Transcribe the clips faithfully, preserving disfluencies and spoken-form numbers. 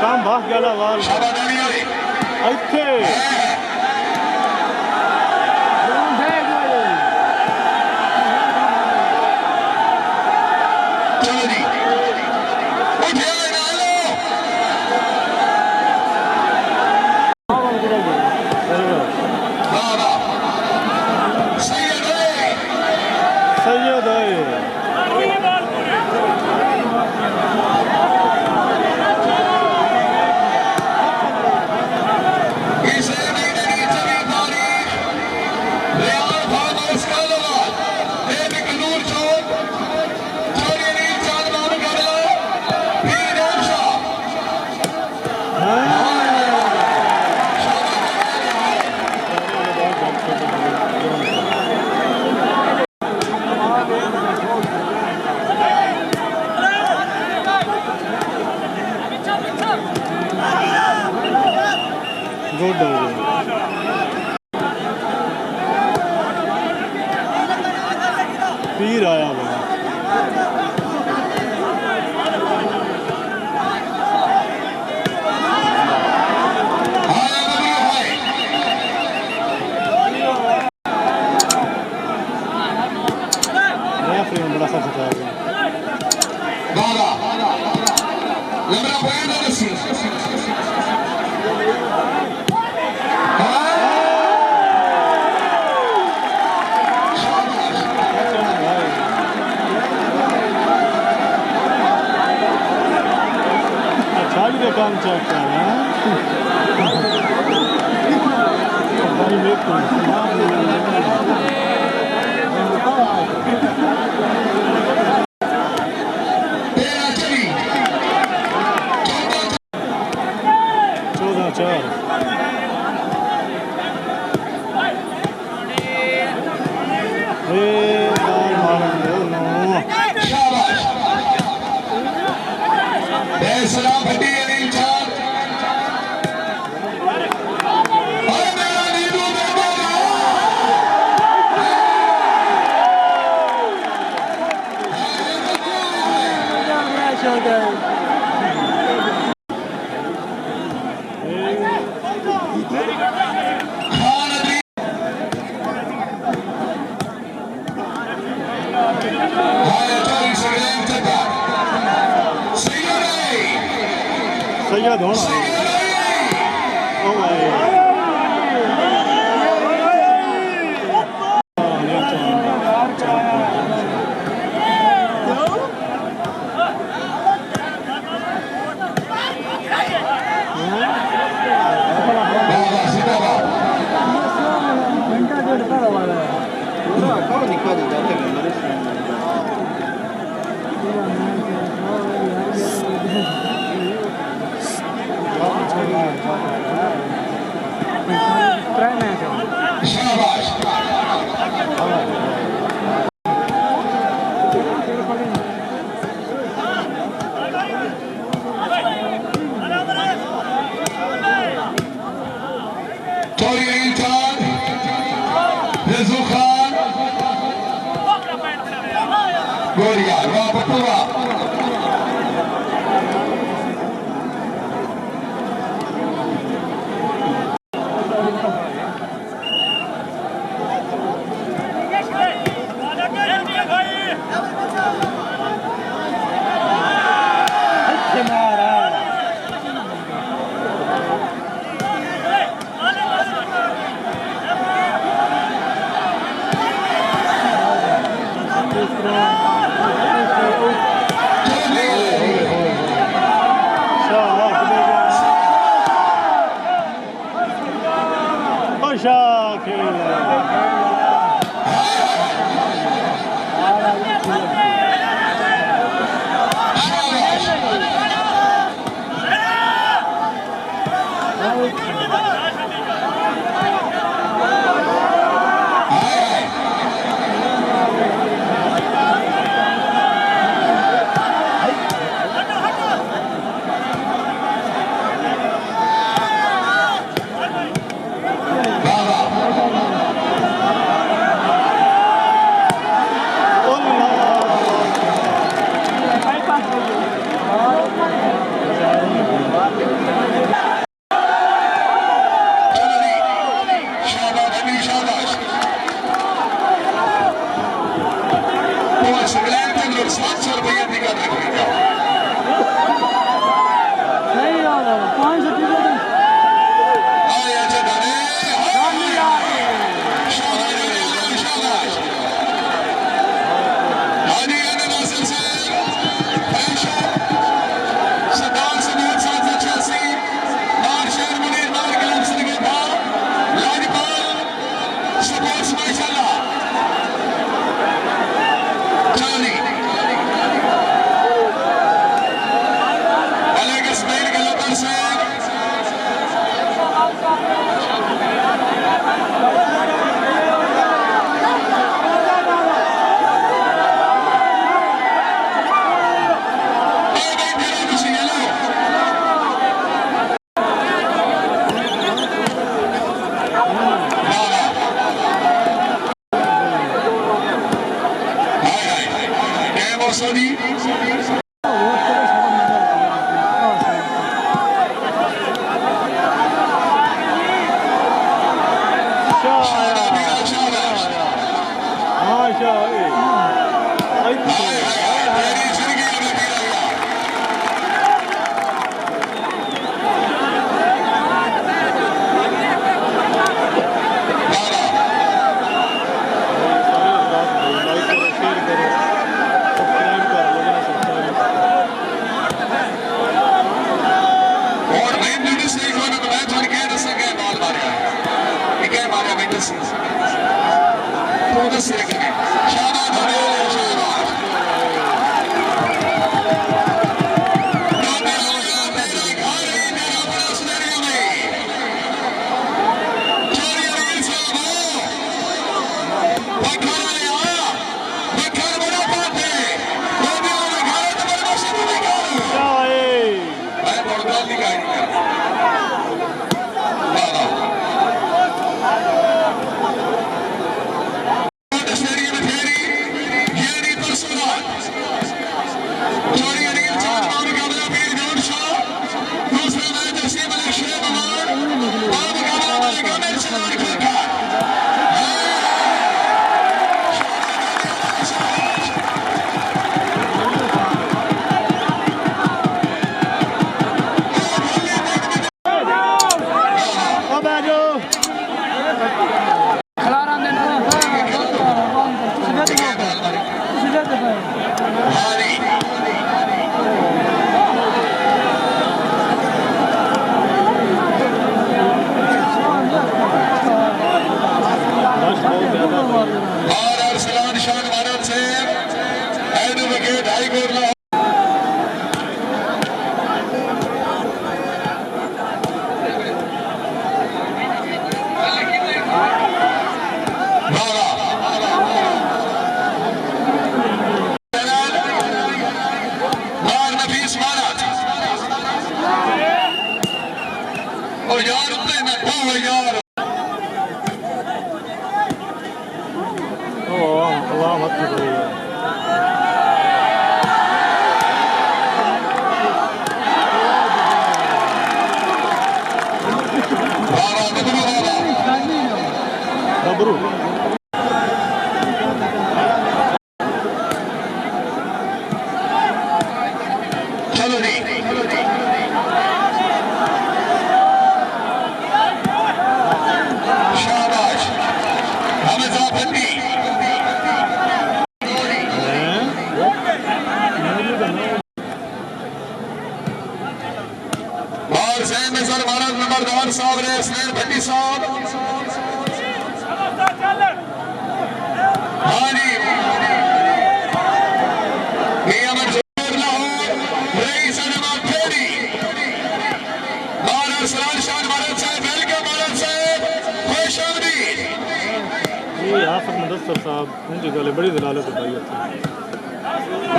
Kam bahgala lal. Aitte. Good idea. Pir aaya bana. Referee bana sakit abi. Baba. Lamra boyanda nasıl? Charlie de Kamchakya, ha? तेरह चली। चौदह चार। ए, बाल मारन दो, नो। शाबाश। ए, सलाम भट्टी, अनिल चार। सैयद होना। ओ भाई। घंटा डेढ़ का हुआ है। पूरा अकाउंट निकाल जाते हैं, नरेश। शाबाश। Tori Intan, Rezu Khan, Goria, Rapapura. और मेन मिनट्स नहीं हुआ ना, तो मैच और क्या दस गए, बॉल मारा। ठीक है, मारा मिनट्स। तो दस सेकंड। शाबाश, शाबाश। और अरसलान शाह भारत से एडवोकेट हाई कोर्ट लाहौर। مبروك. چلو جی۔ شاباش۔ حمزہ بھٹی۔ اور زین نظر مہاراج نمبردار صاحب رہے، حسنین بھٹی صاحب۔ ہاں جی۔ میاں منصور لاہور، رئیس انعام پھیری۔ مہاراج سلام شاہ مہاراج صاحب، ویلکم مہاراج صاحب، خوش آمدید۔ جی، آصف مدثر صاحب، ان کی گل ہے، بڑی ذلالت ہے بھائی اتھے۔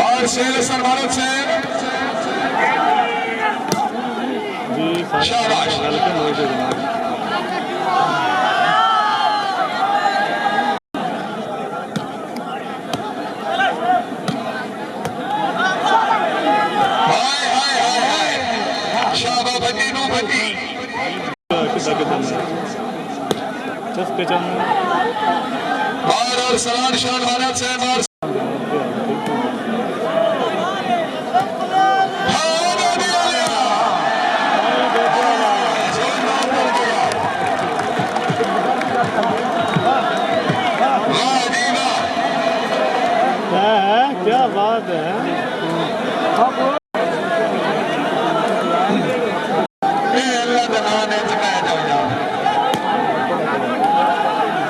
اور سیل سرمارت سے۔ جی، سارے شاباش۔ ویلکم ہو گئے جناب۔ ہائے، ہائے، ہائے، ہائے۔ شابا بھٹی نو بھٹی۔ کتنا، کتنا؟ چس پہ چند۔ اور، اور سلام شاہ مہاراج صاحب اور واہ جی واہ۔ کیا ہے؟ کیا بات ہے؟ اے اللہ دے ناں دے وچ میں جاؤں۔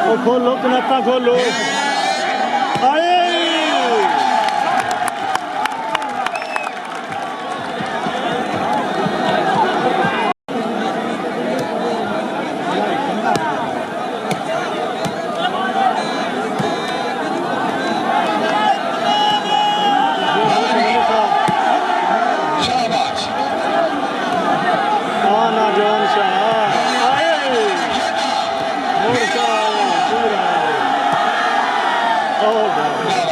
او کھولو، کنکاں کھولو۔ ہائے۔ شاباش۔ آنا جان شاہ۔ آئے۔ مڑ شاہ آئے۔ پورا آئے۔ او بھائی۔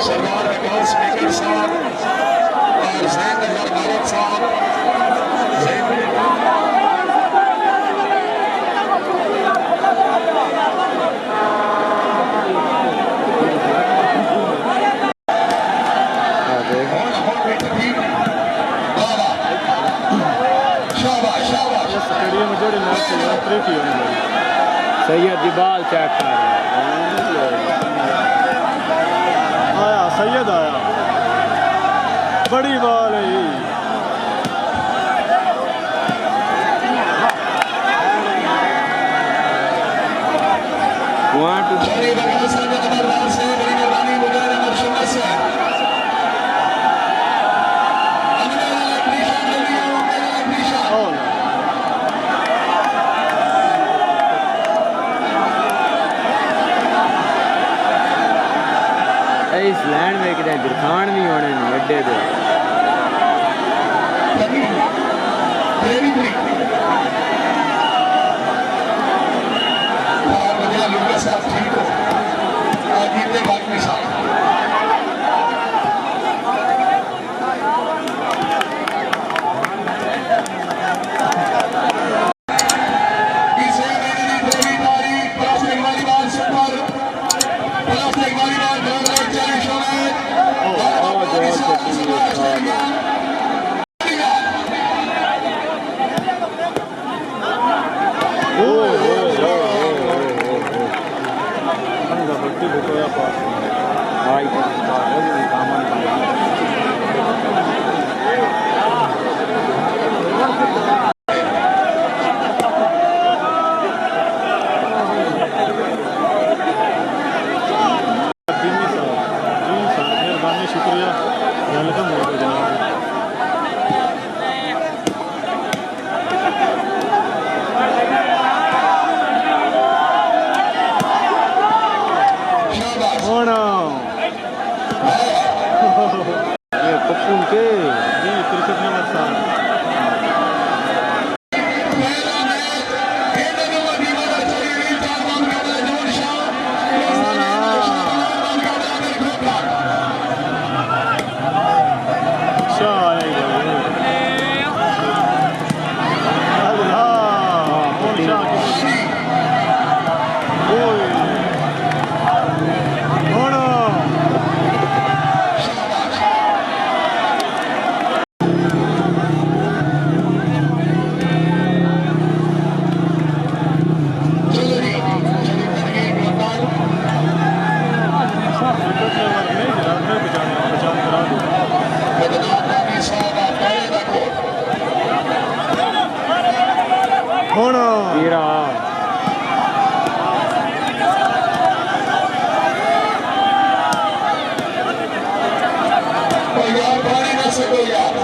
सरदार विकास मेकर साहब और जैन अहमद साहब, जैन سید دی بال چیک کر. آیا سید آیا. بڑی بال ہے. ایس لینڈ میں کدے درخان بھی ہونے نے اڈے دے. جی سر، مہربانی، شکریہ. ویلکم، ویلکم جناب. شاباش. ہونا. یہ پپو کے. جی، کرکٹ نمبر سات. ہن او یار، پانی نہ سکو یار.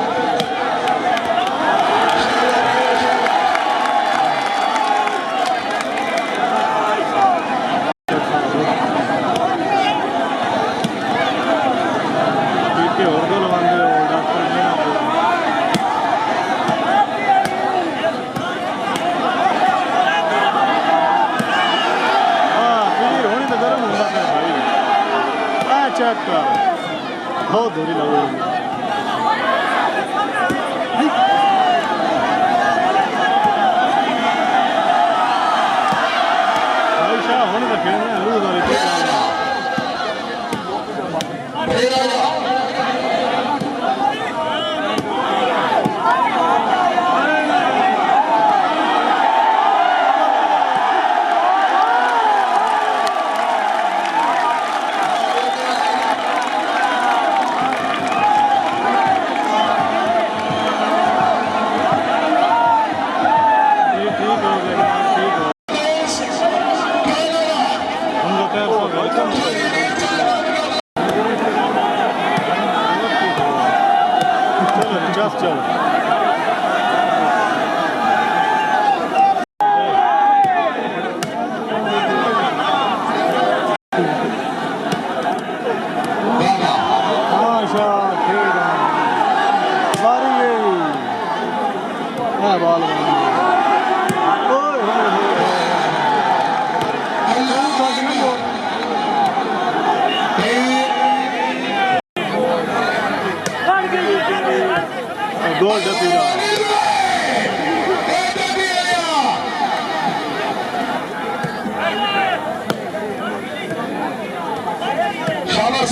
ہاں، پیر ہونی تو گرم ہوندا پیا بھائی. آ چیک کر. بہت دوری لگ رہی ہے. بھائی شاہ ہونی تو کھیل رہے ہیں، روح داری.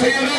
Bilal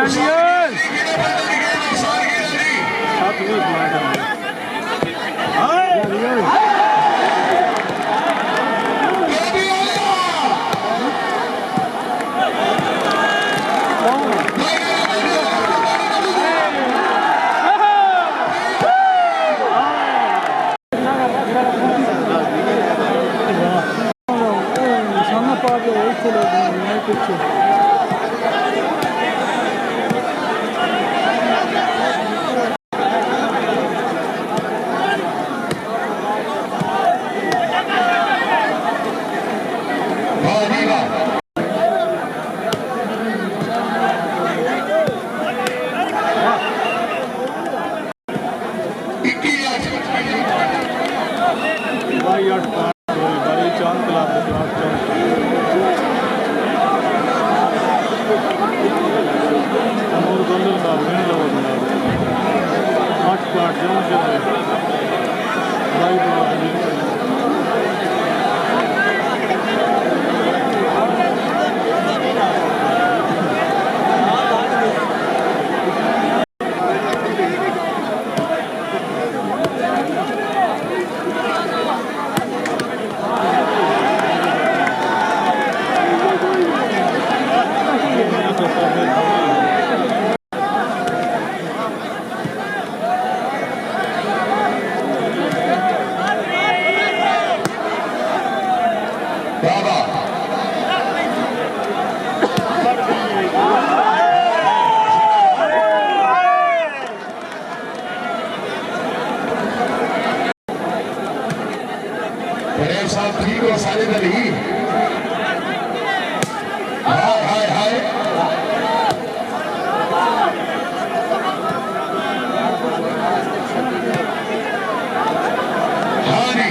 Yunus! पटेल साहब ठीक हो, साजिद अली? हाय, हाय, हाय। हाँ जी।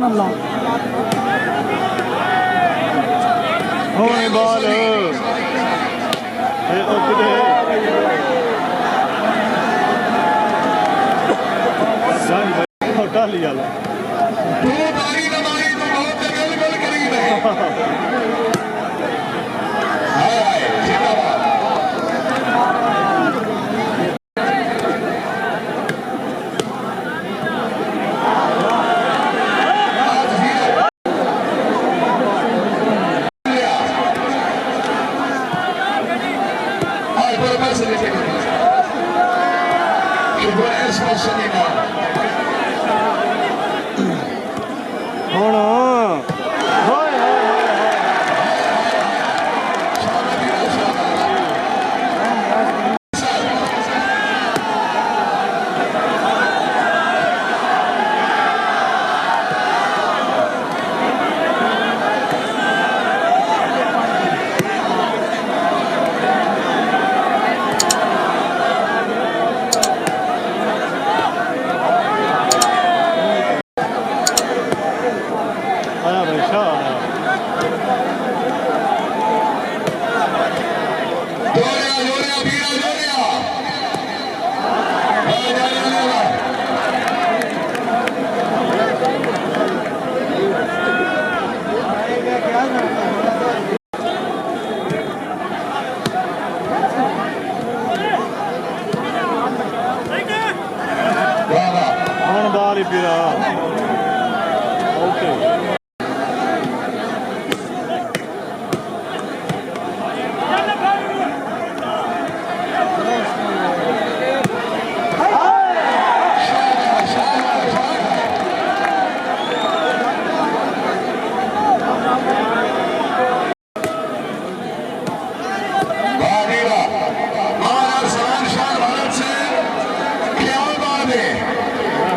Holy ball. Hey, okay. Done, भाई, उठा लिया ला। दो बारी न मारी तो बहुत दगल बल करीब है। हाय, जिंदाबाद। ਹੁਣ। Bravo. One ball, if you are. Okay.